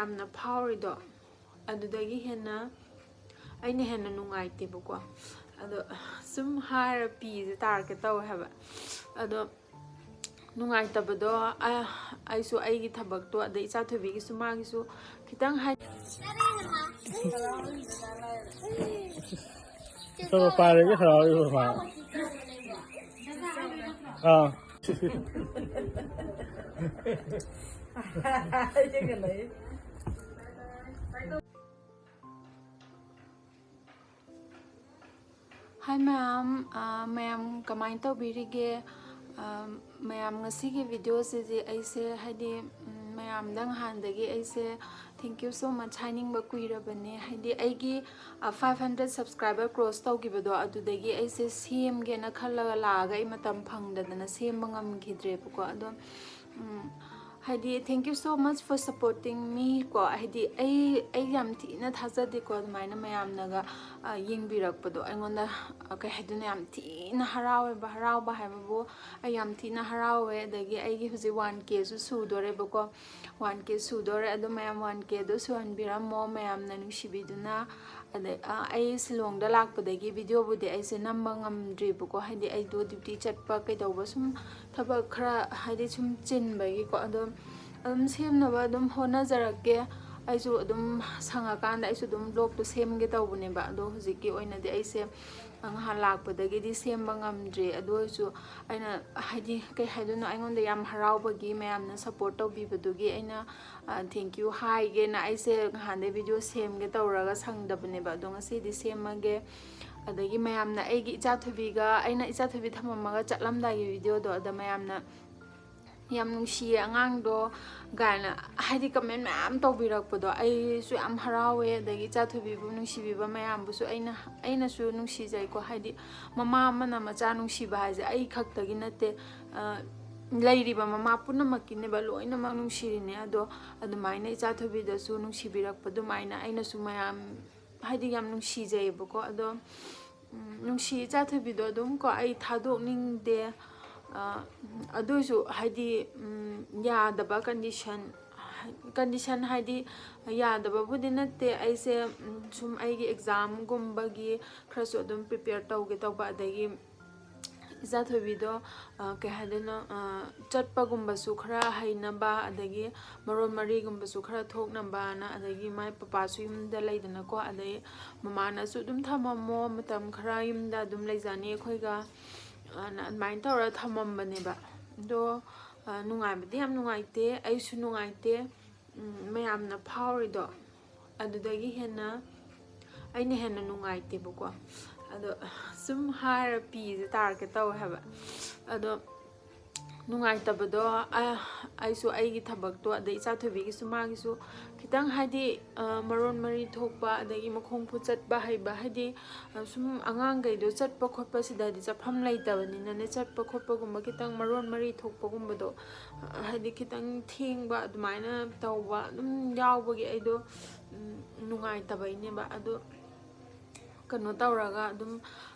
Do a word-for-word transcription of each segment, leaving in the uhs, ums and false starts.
ꯌꯥꯝꯅ ꯐꯥꯎꯔꯤꯗꯣ ꯑꯗꯨꯗꯒꯤ ꯍꯦꯟꯅ ꯑꯩꯅ ꯍꯦꯟꯅ ꯅꯨꯡꯉꯥꯏꯇꯦꯕꯀꯣ꯫ ꯑꯗꯣ ꯁꯨꯝ ꯍꯥꯏꯔ ꯄꯤꯁꯦ ꯇꯥꯔꯛꯀꯦ ꯇꯧꯋꯦ ꯍꯥꯏꯕ꯫ ꯑꯗꯣ ꯅꯨꯡꯉꯥꯏꯇꯕꯗꯣ ꯑ- ꯑꯩꯁꯨ ꯑꯩꯒꯤ ꯊꯕꯛꯇꯣ, ꯑꯗꯩ ꯏꯆꯥ ꯊꯣꯏꯕꯤꯒꯤꯁꯨ, ꯃꯥꯒꯤꯁꯨ ꯈꯤꯇꯪ ꯍꯥꯏ꯫ ꯆꯠꯂꯣ, ꯄꯥꯏꯔꯒꯦ, ꯍꯔꯥꯎꯔꯤꯕ ꯃꯥ꯫ ꯑꯥ꯫ ꯍꯥꯏ ꯃꯌꯥꯝ, ꯑ, ꯃꯌꯥꯝ ꯀꯃꯥꯏꯅ ꯇꯧꯕꯤꯔꯤꯒꯦ? ꯑ, ꯃꯌꯥꯝ, ꯉꯁꯤꯒꯤ ꯚꯤꯗꯤꯑꯣꯁꯤꯗꯤ ꯑꯩꯁꯦ ꯍꯥꯏꯗꯤ, ꯎꯝ, ꯃꯌꯥꯝꯗ ꯉꯍꯥꯟꯗꯒꯤ ꯑꯩꯁꯦ thank you so much ꯍꯥꯏꯅꯤꯡꯕ ꯀꯨꯏꯔꯕꯅꯦ꯫ ꯍꯥꯏꯗꯤ ꯑꯩꯒꯤ, ꯑ, five hundred subscriber cross ꯇꯧꯈꯤꯕꯗꯣ, ꯑꯗꯨꯗꯒꯤ ꯑꯩꯁꯦ ꯁꯦꯝꯒꯦꯅ ꯈꯜꯂꯒ ꯂꯥꯛꯑꯒ ꯑꯩ ꯃꯇꯝ ꯐꯪꯗꯗꯅ ꯁꯦꯝꯕ ꯉꯝꯈꯤꯗ꯭ꯔꯦꯕꯀꯣ꯫ ꯑꯗꯣ, ꯎꯝ, ꯍꯥꯏꯗꯤ thank you so much for supporting me ꯀꯣ꯫ ꯍꯥꯏꯗꯤ ꯑꯩ, ꯑꯩ ꯌꯥꯝ ꯊꯤꯅ ꯊꯥꯖꯗꯦꯀꯣ, ꯑꯗꯨꯃꯥꯏꯅ ꯃꯌꯥꯝꯅꯒ, ꯑ, ꯌꯦꯡꯕꯤꯔꯛꯄꯗꯣ ꯑꯩꯉꯣꯟꯗ, ꯑ, ꯀꯩ ꯍꯥꯏꯗꯣꯏꯅꯣ, ꯌꯥꯝ ꯊꯤꯅ ꯍꯔꯥꯎꯋꯦꯕ꯫ ꯍꯔꯥꯎꯕ ꯍꯥꯏꯕꯕꯨ ꯑꯩ ꯌꯥꯝ ꯊꯤꯅ ꯍꯔꯥꯎꯋꯦ꯫ ꯑꯗꯒꯤ ꯑꯩꯒꯤ ꯍꯧꯖꯤꯛ one Kꯁꯨ ꯁꯨꯗꯣꯔꯦꯕꯀꯣ꯫ One K ꯁꯨꯗꯣꯔꯦ꯫ ꯑꯗꯣ ꯃꯌꯥꯝ one Kꯗꯣ ꯁꯨꯍꯟꯕꯤꯔꯝꯃꯣ, ꯃꯌꯥꯝꯅ ꯅꯨꯡꯁꯤꯕꯤꯗꯨꯅ꯫ ꯑꯗꯩ, ꯑ, ꯑꯩ ꯁꯤꯂꯣꯡꯗ ꯂꯥꯛꯄꯗꯒꯤ ꯚꯤꯗꯤꯑꯣꯕꯨꯗꯤ ꯑꯩꯁꯦ ꯅꯝꯕ ꯉꯝꯗ꯭ꯔꯤꯕꯀꯣ, ꯍꯥꯏꯗꯤ ꯑꯩꯗꯣ ꯗ꯭ꯌꯨꯇꯤ ꯆꯠꯄ ꯀꯩꯗꯧꯕ ꯁꯨꯝ ꯊꯕꯛ ꯈꯔ ꯍꯥꯏꯗꯤ ꯁꯨꯝ ꯆꯤꯟꯕꯒꯤꯀꯣ꯫ ꯑꯗꯣ ꯑꯗꯨꯝ ꯁꯦꯝꯅꯕ ꯑꯗꯨꯝ ꯍꯣꯠꯅꯖꯔꯛꯀꯦ꯫ ꯑꯩꯁꯨ ꯑꯗꯨꯝ ꯁꯪꯉꯀꯥꯟꯗ ꯑꯩꯁꯨ ꯑꯗꯨꯝ ꯕ꯭ꯂꯣꯒꯇꯣ ꯁꯦꯝꯒꯦ ꯇꯧꯕꯅꯦꯕ꯫ ꯑꯗꯣ ꯍꯧꯖꯤꯛꯀꯤ ꯑꯣꯏꯅꯗꯤ ꯑꯩꯁꯦ ꯉꯍꯥꯟ ꯂꯥꯛꯄꯗꯒꯤꯗꯤ ꯁꯦꯝꯕ ꯉꯝꯗ꯭ꯔꯤ꯫ ꯑꯗꯨ ꯑꯣꯏꯔꯁꯨ ꯑꯩꯅ ꯍꯥꯏꯗꯤ ꯀꯩ ꯍꯥꯏꯗꯣꯏꯅꯣ, ꯑꯩꯉꯣꯟꯗ ꯌꯥꯝ ꯍꯔꯥꯎꯕꯒꯤ, ꯃꯌꯥꯝꯅ ꯁꯞꯄꯣꯔꯠ ꯇꯧꯕꯤꯕꯗꯨꯒꯤ ꯑꯩꯅ, ꯑ, thank you ꯍꯥꯏꯒꯦꯅ ꯑꯩꯁꯦ ꯉꯍꯥꯟꯗꯩ ꯚꯤꯗꯤꯑꯣ ꯁꯦꯝꯒꯦ ꯇꯧꯔꯒ ꯁꯪꯗꯕꯅꯦꯕ꯫ ꯑꯗꯣ ꯉꯁꯤꯗꯤ ꯁꯦꯝꯃꯒꯦ꯫ ꯑꯗꯒꯤ ꯃꯌꯥꯝꯅ ꯑꯩꯒꯤ ꯏꯆꯥ ꯊꯣꯏꯕꯤꯒ, ꯑꯩꯅ ꯏꯆꯥ ꯊꯣꯏꯕꯤ ꯊꯝꯃꯝꯃꯒ ꯆꯠꯂꯝꯗꯥꯏꯒꯤ ꯚꯤꯗꯤꯑꯣꯗꯣ, ꯑꯗ ꯃꯌꯥꯝꯅ "ꯌꯥꯝ ꯅꯨꯡꯁꯤꯌꯦ ꯑꯉꯥꯡꯗꯣ" ꯀꯥꯏꯅ ꯍꯥꯏꯗꯤ ꯀꯃꯦꯟ ꯃꯌꯥꯝ ꯇꯧꯕꯤꯔꯛꯄꯗꯣ ꯑꯩꯁꯨ ꯌꯥꯝ ꯍꯔꯥꯎꯋꯦ꯫ ꯑꯗꯒꯤ ꯏꯆꯥ ꯊꯣꯏꯕꯤꯕꯨ ꯅꯨꯡꯁꯤꯕꯤꯕ ꯃꯌꯥꯝꯕꯨꯁꯨ ꯑꯩꯅ, ꯑꯩꯅꯁꯨ ꯅꯨꯡꯁꯤꯖꯩꯀꯣ꯫ ꯍꯥꯏꯗꯤ ꯃꯃꯥ ꯑꯃꯅ ꯃꯆꯥ ꯅꯨꯡꯁꯤꯕ ꯍꯥꯏꯁꯦ ꯑꯩ ꯈꯛꯇꯒꯤ ꯅꯠꯇꯦ, ꯑ, ꯂꯩꯔꯤꯕ ꯃꯃꯥ ꯄꯨꯝꯅꯃꯛꯀꯤꯅꯦꯕ, ꯂꯣꯏꯅꯃꯛ ꯅꯨꯡꯁꯤꯔꯤꯅꯦ꯫ ꯑꯗꯣ ꯑꯗꯨꯃꯥꯏꯅ ꯏꯆꯥ ꯊꯣꯏꯕꯤꯗꯁꯨ ꯅꯨꯡꯁꯤꯕꯤꯔꯛꯄ ꯑꯗꯨꯃꯥꯏꯅ ꯑꯩꯅꯁꯨ ꯃꯌꯥꯝ ꯍꯥꯏꯗꯤ ꯌꯥꯝ ꯅꯨꯡꯁꯤꯖꯩꯌꯦꯕꯀꯣ꯫ ꯑꯗꯣ, ꯎꯝ, ꯅꯨꯡꯁꯤ ꯏꯆꯥ ꯊꯣꯏꯕꯤꯗꯣ ꯑꯗꯨꯝ ꯀꯣ, ꯑꯩ ꯊꯥꯗꯣꯛꯅꯤꯡꯗꯦ꯫ ꯑ, ꯑꯗꯨꯏꯁꯨ ꯍꯥꯏꯗꯤ, ꯎꯝ, ꯌꯥꯗꯕ condition, ꯀꯟꯗꯤꯁꯟ ꯍꯥꯏꯗꯤ ꯌꯥꯗꯕꯕꯨꯗꯤ ꯅꯠꯇꯦ꯫ ꯑꯩꯁꯦ ꯎꯝ, ꯁꯨꯝ ꯑꯩꯒꯤ ꯑꯦꯛꯖꯥꯝꯒꯨꯝꯕꯒꯤ ꯈꯔꯁꯨ ꯑꯗꯨꯝ ꯄ꯭ꯔꯤꯄꯦꯌꯔ ꯇꯧꯒꯦ ꯇꯧꯕ, ꯑꯗꯒꯤ ꯏꯆꯥꯊꯣꯏꯕꯤꯗꯣ ꯑ, ꯀꯩ ꯍꯥꯏꯗꯣꯏꯅꯣ, ꯑ, ꯆꯠꯄꯒꯨꯝꯕꯁꯨ ꯈꯔ ꯍꯩꯅꯕ, ꯑꯗꯒꯤ ꯃꯔꯣꯟ ꯃꯔꯤꯒꯨꯝꯕꯁꯨ ꯈꯔ ꯊꯣꯛꯅꯕꯅ, ꯑꯗꯒꯤ ꯃꯥꯏ ꯄꯄꯥꯁꯨ ꯌꯨꯝꯗ ꯂꯩꯗꯅꯀꯣ, ꯑꯗꯩ ꯃꯃꯥꯅꯁꯨ "ꯑꯗꯨꯝ ꯊꯝꯃꯝꯃꯣ, ꯃꯇꯝ ꯈꯔ ꯌꯨꯝꯗ ꯑꯗꯨꯝ ꯂꯩꯖꯅꯤ ꯑꯩꯈꯣꯏꯒ", ꯑꯅ ꯑꯗꯨꯃꯥꯏꯅ ꯇꯧꯔ ꯊꯝꯃꯝꯕꯅꯦꯕ꯫ ꯑꯗꯣ ꯑ, ꯅꯨꯡꯉꯥꯏꯕꯗꯤ ꯌꯥꯝ ꯅꯨꯡꯉꯥꯏꯇꯦ, ꯑꯩꯁꯨ ꯅꯨꯡꯉꯥꯏꯇꯦ꯫ ꯎꯝ, ꯃꯌꯥꯝꯅ ꯐꯥꯎꯔꯤꯗꯣ ꯑꯗꯨꯗꯒꯤ ꯍꯦꯟꯅ ꯑꯩꯅ ꯍꯦꯟꯅ ꯅꯨꯡꯉꯥꯏꯇꯦꯕꯀꯣ꯫ ꯑꯗꯣ ꯁꯨꯝ ꯍꯥꯏꯔ ꯄꯤꯁꯦ ꯇꯥꯔꯛꯀꯦ ꯇꯧꯋꯦ ꯍꯥꯏꯕ꯫ ꯑꯗꯣ ꯅꯨꯡꯉꯥꯏꯇꯕꯗꯣ ꯑ, ꯑꯩꯁꯨ ꯑꯩꯒꯤ ꯊꯕꯛꯇꯣ, ꯑꯗꯩ ꯏꯆꯥꯊꯣꯏꯕꯤꯒꯤꯁꯨ, ꯃꯥꯒꯤꯁꯨ ꯈꯤꯇꯪ ꯍꯥꯏꯗꯤ ꯑ, ꯃꯔꯣꯟ ꯃꯔꯤ ꯊꯣꯛꯄ, ꯑꯗꯒꯤ ꯃꯈꯣꯡ ꯈꯨꯠ ꯆꯠꯄ ꯍꯩꯕ, ꯍꯥꯏꯗꯤ ꯑ, ꯁꯨꯝ ꯑꯉꯥꯡꯈꯩꯗꯣ ꯆꯠꯄ ꯈꯣꯠꯄꯁꯤꯗꯗꯤ ꯆꯠꯐꯝ ꯂꯩꯇꯕꯅꯤꯅꯅꯦ, ꯆꯠꯄ ꯈꯣꯠꯄꯒꯨꯝꯕ ꯈꯤꯇꯪ ꯃꯔꯣꯟ ꯃꯔꯤ ꯊꯣꯛꯄꯒꯨꯝꯕꯗꯣ, ꯑ, ꯍꯥꯏꯗꯤ ꯈꯤꯇꯪ ꯊꯦꯡꯕ ꯑꯗꯨꯃꯥꯏꯅ ꯇꯧꯕ ꯑꯗꯨꯝ ꯌꯥꯎꯕꯒꯤ ꯑꯩꯗꯣ ꯎꯝ, ꯅꯨꯡꯉꯥꯏꯇꯕꯩꯅꯦꯕ꯫ ꯑꯗꯣ ꯀꯩꯅꯣ ꯇꯧꯔꯒ ꯑꯗꯨꯝ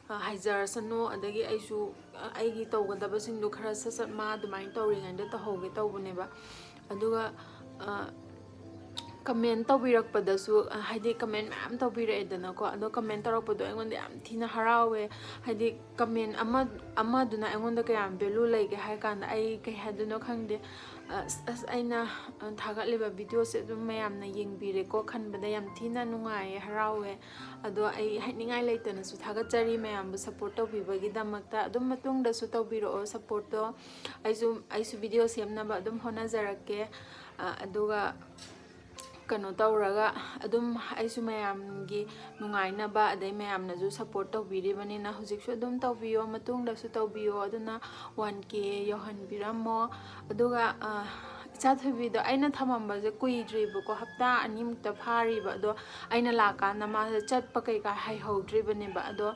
ꯑ, ꯍꯩꯖꯔꯁꯅꯨ, ꯑꯗꯒꯤ ꯑꯩꯁꯨ ꯑ, ꯑꯩꯒꯤ ꯇꯧꯒꯗꯕꯁꯤꯡꯗꯣ ꯈꯔ ꯁꯠ ꯁꯠ ꯃꯥ ꯑꯗꯨꯃꯥꯏꯅ ꯇꯧꯔꯤꯉꯩꯗ ꯇꯧꯍꯧꯒꯦ ꯇꯧꯕꯅꯦꯕ꯫ ꯑꯗꯨꯒ ꯑ, ꯀꯃꯦꯟ ꯇꯧꯕꯤꯔꯛꯄꯗꯁꯨ ꯑ, ꯍꯥꯏꯗꯤ ꯀꯃꯦꯟ ꯃꯌꯥꯝ ꯇꯧꯕꯤꯔꯛꯑꯦꯗꯅꯀꯣ꯫ ꯑꯗꯣ ꯀꯃꯦꯟ ꯇꯧꯔꯛꯄꯗꯣ ꯑꯩꯉꯣꯟꯗ ꯌꯥꯝ ꯊꯤꯅ ꯍꯔꯥꯎꯋꯦ꯫ ꯍꯥꯏꯗꯤ ꯀꯃꯦꯟ ꯑꯃ, ꯑꯃꯗꯨꯅ ꯑꯩꯉꯣꯟꯗ ꯀꯌꯥꯝ ꯚꯦꯂꯨ ꯂꯩꯒꯦ ꯍꯥꯏ ꯀꯥꯟꯗ, ꯑꯩ ꯀꯩ ꯍꯥꯏꯗꯣꯏꯅꯣ ꯈꯪꯗꯦ꯫ ꯑꯁ, ꯑꯁ, ꯑꯩꯅ ꯑ, ꯊꯥꯒꯠꯂꯤꯕ ꯚꯤꯗꯤꯑꯣꯁꯦ ꯑꯗꯨꯝ ꯃꯌꯥꯝꯅ ꯌꯦꯡꯕꯤꯔꯦꯀꯣ ꯈꯟꯕꯗ ꯌꯥꯝ ꯊꯤꯅ ꯅꯨꯡꯉꯥꯏꯌꯦ, ꯍꯔꯥꯎꯋꯦ꯫ ꯑꯗꯣ ꯑꯩ ꯍꯥꯏꯅꯤꯡꯉꯥꯏ ꯂꯩꯇꯅꯁꯨ ꯊꯥꯒꯠꯆꯔꯤ ꯃꯌꯥꯝꯕꯨ ꯁꯞꯄꯣꯔꯠ ꯇꯧꯕꯤꯕꯒꯤꯗꯃꯛꯇ꯫ ꯑꯗꯨꯝ ꯃꯇꯨꯡꯗꯁꯨ ꯇꯧꯕꯤꯔꯛꯑꯣ ꯁꯞꯄꯣꯔꯠꯇꯣ꯫ ꯑꯩꯁꯨ, ꯑꯩꯁꯨ ꯚꯤꯗꯤꯑꯣ ꯁꯦꯝꯅꯕ ꯑꯗꯨꯝ ꯍꯣꯠꯅꯖꯔꯛꯀꯦ꯫ ꯑ, ꯑꯗꯨꯒ ꯀꯩꯅꯣ ꯇꯧꯔꯒ ꯑꯗꯨꯝ ꯑꯩꯁꯨ ꯃꯌꯥꯝꯒꯤ ꯅꯨꯡꯉꯥꯏꯅꯕ, ꯑꯗꯩ ꯃꯌꯥꯝꯅꯁꯨ ꯁꯞꯄꯣꯔꯠ ꯇꯧꯕꯤꯔꯤꯕꯅꯤꯅ ꯍꯧꯖꯤꯛꯁꯨ ꯑꯗꯨꯝ ꯇꯧꯕꯤꯌꯣ, ꯃꯇꯨꯡꯗꯁꯨ ꯇꯧꯕꯤꯌꯣ꯫ ꯑꯗꯨꯅ ꯋꯥꯟ ꯀꯦ ꯌꯧꯍꯟꯕꯤꯔꯝꯃꯣ꯫ ꯑꯗꯨꯒ ꯑ, ꯏꯆꯥꯊꯣꯏꯕꯤꯗꯣ ꯑꯩꯅ ꯊꯝꯃꯝꯕꯁꯦ ꯀꯨꯏꯗ꯭ꯔꯤꯕꯀꯣ, ꯍꯞꯇꯥ ꯑꯅꯤꯃꯨꯛꯇ ꯐꯥꯔꯤꯕ꯫ ꯑꯗꯣ ꯑꯩꯅ ꯂꯥꯛꯀꯥꯟꯗ ꯃꯥꯁꯦ ꯆꯠꯄ ꯀꯩꯀꯥ ꯍꯩꯍꯧꯗ꯭ꯔꯤꯕꯅꯦꯕ꯫ ꯑꯗꯣ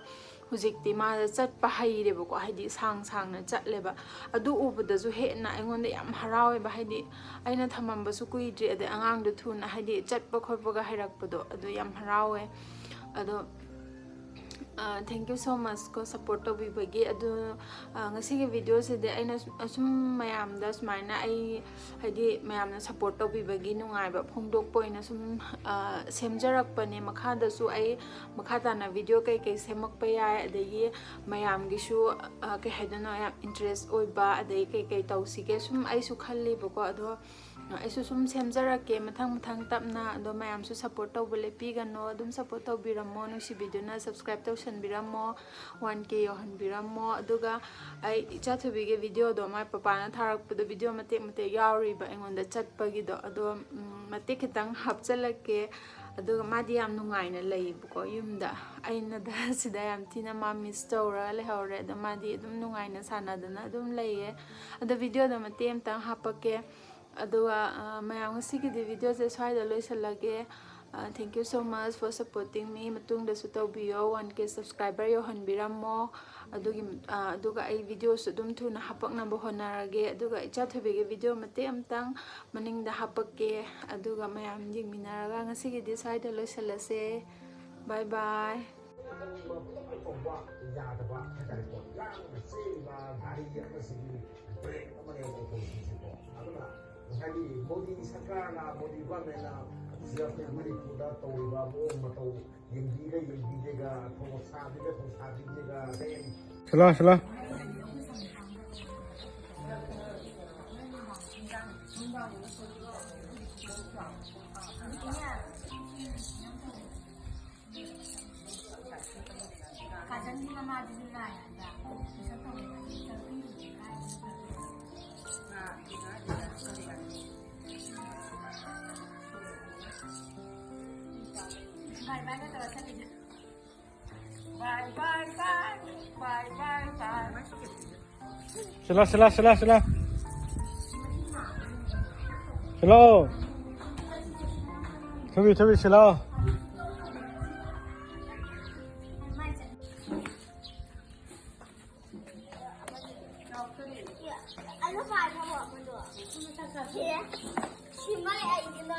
ꯍꯧꯖꯤꯛꯇꯤ ꯃꯥꯁꯦ ꯆꯠꯄ ꯍꯩꯔꯦꯕꯀꯣ, ꯍꯥꯏꯗꯤ ꯁꯥꯡ ꯁꯥꯡꯅ ꯆꯠꯂꯦꯕ꯫ ꯑꯗꯨ ꯎꯕꯗꯁꯨ ꯍꯦꯟꯅ ꯑꯩꯉꯣꯟꯗ ꯌꯥꯝ ꯍꯔꯥꯎꯋꯦꯕ, ꯍꯥꯏꯗꯤ ꯑꯩꯅ ꯊꯝꯃꯝꯕꯁꯨ ꯀꯨꯏꯗ꯭ꯔꯤ, ꯑꯗꯩ ꯑꯉꯥꯡꯗꯣ ꯊꯨꯅ ꯍꯥꯏꯗꯤ ꯆꯠꯄ ꯈꯣꯠꯄꯒ ꯍꯩꯔꯛꯄꯗꯣ, ꯑꯗꯨ ꯌꯥꯝ ꯍꯔꯥꯎꯋꯦ꯫ ꯑꯗꯣ Thank you so much ꯀꯣ, ꯁꯞꯄꯣꯔꯠ ꯇꯧꯕꯤꯕꯒꯤ꯫ ꯑꯗꯨ, ꯑ, ꯉꯁꯤꯒꯤ ꯚꯤꯗꯤꯑꯣꯁꯤꯗꯤ ꯑꯩꯅ ꯁꯨ-, ꯑꯁꯨꯝ ꯃꯌꯥꯝꯗ ꯁꯨꯃꯥꯏꯅ ꯑꯩ, ꯍꯥꯏꯗꯤ, ꯃꯌꯥꯝꯅ ꯁꯞꯄꯣꯔꯠ ꯇꯧꯕꯤꯕꯒꯤ ꯅꯨꯡꯉꯥꯏꯕ ꯐꯣꯡꯗꯣꯛꯄ ꯑꯣꯏꯅ ꯁꯨꯝ, ꯑ, ꯁꯦꯝꯖꯔꯛꯄꯅꯦ꯫ ꯃꯈꯥꯗꯁꯨ ꯑꯩ ꯃꯈꯥ ꯇꯥꯅ ꯚꯤꯗꯤꯑꯣ ꯀꯩꯀꯩ ꯁꯦꯝꯃꯛꯄ ꯌꯥꯏ, ꯑꯗꯒꯤ ꯃꯌꯥꯝꯒꯤꯁꯨ, ꯑ, ꯀꯩ ꯍꯥꯏꯗꯣꯏꯅꯣ, ꯌꯥꯝ ꯏꯟꯇꯔꯦꯁ ꯑꯣꯏꯕ, ꯑꯗꯩ ꯀꯩꯀꯩ ꯇꯧꯁꯤꯒꯦ ꯁꯨꯝ ꯑꯩꯁꯨ ꯈꯜꯂꯤꯕꯀꯣ꯫ ꯑꯗꯣ ꯑꯩꯁꯨ ꯁꯨꯝ ꯁꯦꯝꯖꯔꯛꯀꯦ ꯃꯊꯪ ꯃꯊꯪ ꯇꯞꯅ꯫ ꯑꯗꯣ ꯃꯌꯥꯝꯁꯨ ꯁꯞꯄꯣꯔꯠ ꯇꯧꯕ ꯂꯦꯞꯄꯤꯒꯅꯣ, ꯑꯗꯨꯝ ꯁꯞꯄꯣꯔꯠ ꯇꯧꯕꯤꯔꯝꯃꯣ꯫ ꯅꯨꯡꯁꯤꯕꯤꯗꯨꯅ ꯁꯕꯁꯀ꯭ꯔꯥꯏꯕ ꯇꯧꯁꯟꯕꯤꯔꯝꯃꯣ, ꯋꯥꯟ ꯀꯦ ꯌꯧꯍꯟꯕꯤꯔꯝꯃꯣ꯫ ꯑꯗꯨꯒ ꯑꯩ ꯏꯆꯥꯊꯣꯏꯕꯤꯒꯤ ꯚꯤꯗꯤꯑꯣꯗꯣ, ꯃꯥꯏ ꯄꯄꯥꯅ ꯊꯥꯔꯛꯄꯗꯣ, ꯚꯤꯗꯤꯑꯣ ꯃꯇꯦꯛ ꯃꯇꯦꯛ ꯌꯥꯎꯔꯤꯕ ꯑꯩꯉꯣꯟꯗ ꯆꯠꯄꯒꯤꯗꯣ, ꯑꯗꯣ, ꯎꯝ, ꯃꯇꯦꯛ ꯈꯤꯇꯪ ꯍꯥꯞꯆꯤꯜꯂꯛꯀꯦ꯫ ꯑꯗꯨꯒ ꯃꯥꯗꯤ ꯌꯥꯝ ꯅꯨꯡꯉꯥꯏꯅ ꯂꯩꯌꯦꯕꯀꯣ ꯌꯨꯝꯗ꯫ ꯑꯩꯅꯗ ꯁꯤꯗ ꯌꯥꯝ ꯊꯤꯅ ꯃꯥ ꯃꯤꯁ ꯇꯧꯔꯒ ꯂꯩꯍꯧꯔꯦ꯫ ꯑꯗꯣ ꯃꯥꯗꯤ ꯑꯗꯨꯝ ꯅꯨꯡꯉꯥꯏꯅ ꯁꯥꯟꯅꯗꯅ ꯑꯗꯨꯝ ꯂꯩꯌꯦ꯫ ꯑꯗꯣ ꯚꯤꯗꯤꯑꯣꯗꯣ ꯃꯇꯦꯛ ꯑꯃꯇꯪ ꯍꯥꯞꯄꯛꯀꯦ꯫ ꯑꯗꯨꯒ, ꯑ, ꯃꯌꯥꯝ, ꯉꯁꯤꯒꯤꯗꯤ ꯚꯤꯗꯤꯑꯣꯁꯦ ꯁ꯭ꯋꯥꯏꯗ ꯂꯣꯏꯁꯤꯜꯂꯒꯦ꯫ ꯑ, thank you so much for supporting me꯫ ꯃꯇꯨꯡꯗꯁꯨ ꯇꯧꯕꯤꯌꯣ, ꯋꯥꯟ ꯀꯦ ꯁꯕꯁꯀ꯭ꯔꯥꯏꯕꯔ ꯌꯧꯍꯟꯕꯤꯔꯝꯃꯣ꯫ ꯑꯗꯨꯒꯤ, ꯑ, ꯑꯗꯨꯒ ꯑꯩ ꯚꯤꯗꯤꯑꯣꯁꯨ ꯑꯗꯨꯝ ꯊꯨꯅ ꯍꯥꯄꯛꯅꯕ ꯍꯣꯠꯅꯔꯒꯦ꯫ ꯑꯗꯨꯒ ꯏꯆꯥꯊꯣꯏꯕꯤꯒꯤ ꯚꯤꯗꯤꯑꯣ ꯃꯇꯦꯛ ꯑꯃꯇꯪ ꯃꯅꯤꯡꯗ ꯍꯥꯄꯛꯀꯦ꯫ ꯑꯗꯨꯒ ꯃꯌꯥꯝ ꯌꯦꯡꯃꯤꯟꯅꯔꯒ ꯉꯁꯤꯒꯤꯗꯤ ꯁ꯭ꯋꯥꯏꯗ ꯂꯣꯏꯁꯤꯜꯂꯁꯦ꯫ ꯕꯥꯏ ꯕꯥꯏ꯫ ꯇꯧꯕ ꯌꯥꯗꯕ ꯍꯥꯏꯇꯥꯔꯦꯀꯣ꯫ ꯌꯥꯝꯅ ꯆꯦꯜꯂꯤꯕ ꯒꯥꯔꯤ ꯑꯃꯁꯤꯒꯤ ꯕ꯭ꯔꯦꯛ ꯑꯃꯅꯦꯕ ꯑꯣꯄꯣꯖꯤꯁꯟꯁꯦꯀꯣ꯫ ꯑꯗꯨꯅ ꯉꯁꯥꯏꯒꯤ ꯃꯣꯗꯤ ꯁꯔꯀꯥꯔꯅ, ꯃꯣꯗꯤ ꯒꯚꯔꯟꯃꯦꯟꯅ ꯁꯤꯗ ꯑꯩꯈꯣꯏ ꯃꯅꯤꯄꯨꯔꯗ ꯇꯧꯔꯤꯕ ꯃꯑꯣꯡ ꯃꯇꯧ ꯌꯦꯡꯕꯤꯔ ꯌꯦꯡꯕꯤꯗꯦꯒ, ꯊꯧꯁꯥꯕꯤꯗ ꯊꯧꯁꯥꯕꯤꯗꯦꯒ, ꯀꯩ ꯁꯤꯂꯥ, ꯁꯤꯂꯥ꯫ ꯀꯥꯖꯟꯒꯤ ꯃꯃꯥꯗꯨꯁꯨ ꯅꯥꯏ ꯍꯥꯏꯕ꯫ ꯇꯨꯏꯁꯟ ꯇꯧꯔꯤꯉꯩꯗ ꯆꯠꯄꯤꯔꯨꯕꯅꯤ ꯍꯥꯏꯕ꯫ ꯕꯥꯏ ꯕꯥꯏꯒ ꯇꯧꯔ ꯆꯠꯂꯤꯗꯨ꯫ ꯕꯥꯏ ꯕꯥꯏ ꯕꯥꯏ, ꯕꯥꯏ ꯕꯥꯏ ꯕꯥꯏ꯫ ꯁꯤꯂꯥ, ꯁꯤꯂꯥ, ꯁꯤꯂꯥ, ꯁꯤꯂꯥ꯫ ꯁꯤꯂꯥ꯫ ꯊꯨꯕꯤ, ꯊꯨꯕꯤ, ꯁꯤꯂꯥ꯫ ꯑꯗꯨ ꯄꯥꯏ ꯊꯝꯃꯣ ꯑꯃꯗꯣ꯫ ꯁꯤ, ꯁꯤ ꯃꯥꯏ ꯑꯩꯒꯤꯅ꯫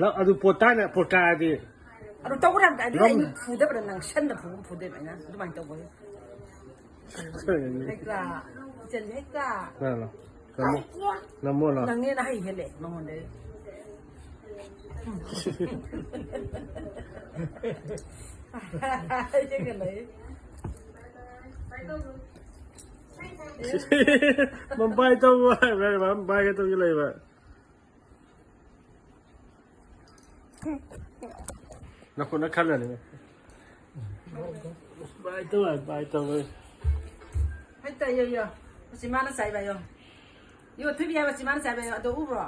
ꯂ-, ꯑꯗꯨ ꯄꯣꯠ ꯇꯥꯅ-, ꯄꯣꯠ ꯇꯥꯔꯗꯤ꯫ ꯑꯗꯨ ꯇꯧꯈ꯭ꯔꯦ ꯍꯥꯏꯕꯗ ꯑꯩꯗꯤ ꯂꯝ- ꯑꯩꯅ ꯐꯨꯗꯕ꯭ꯔꯥ, ꯅꯪ ꯁꯟꯅ ꯐꯨꯕ ꯐꯨꯗꯣꯏꯕ ꯑꯩꯅ ꯑꯗꯨꯃꯥꯏꯅ ꯇꯧꯕ꯫ ꯍꯦꯛꯇ ꯏꯆꯟꯁꯦ ꯍꯦꯛꯇ ꯀꯅꯥꯅꯣ? ꯅꯃꯣ-, ꯅꯃꯣꯅ? ꯅꯪꯅꯦꯅ ꯍꯩ ꯍꯦꯜꯂꯦ ꯃꯉꯣꯟꯗꯩ꯫ ꯌꯦꯡꯒꯠꯂꯛꯏ꯫ ꯃꯝꯄꯥꯏ ꯇꯧꯕ ꯍꯥꯏꯕ꯭ꯔꯥ? ꯃꯝꯄꯥꯏꯒ ꯇꯧꯁꯤ ꯂꯩꯕ꯫ ꯅꯈꯨꯠꯅ ꯈꯜꯂꯅꯤ꯫ ꯕꯥꯏ ꯇꯧ, ꯕꯥꯏ ꯇꯧ꯫ ꯍꯦꯛꯇ ꯌꯣ ꯌꯣ꯫ ꯃꯁꯤ ꯃꯥꯅ ꯆꯥꯏꯕ ꯌꯣ꯫ ꯌꯣ ꯊꯣꯏꯕꯤ ꯍꯥꯏꯕꯁꯤ ꯃꯥꯅ ꯆꯥꯏꯕ ꯌꯣ꯫ ꯑꯗꯣ ꯎꯕ꯭ꯔꯣ?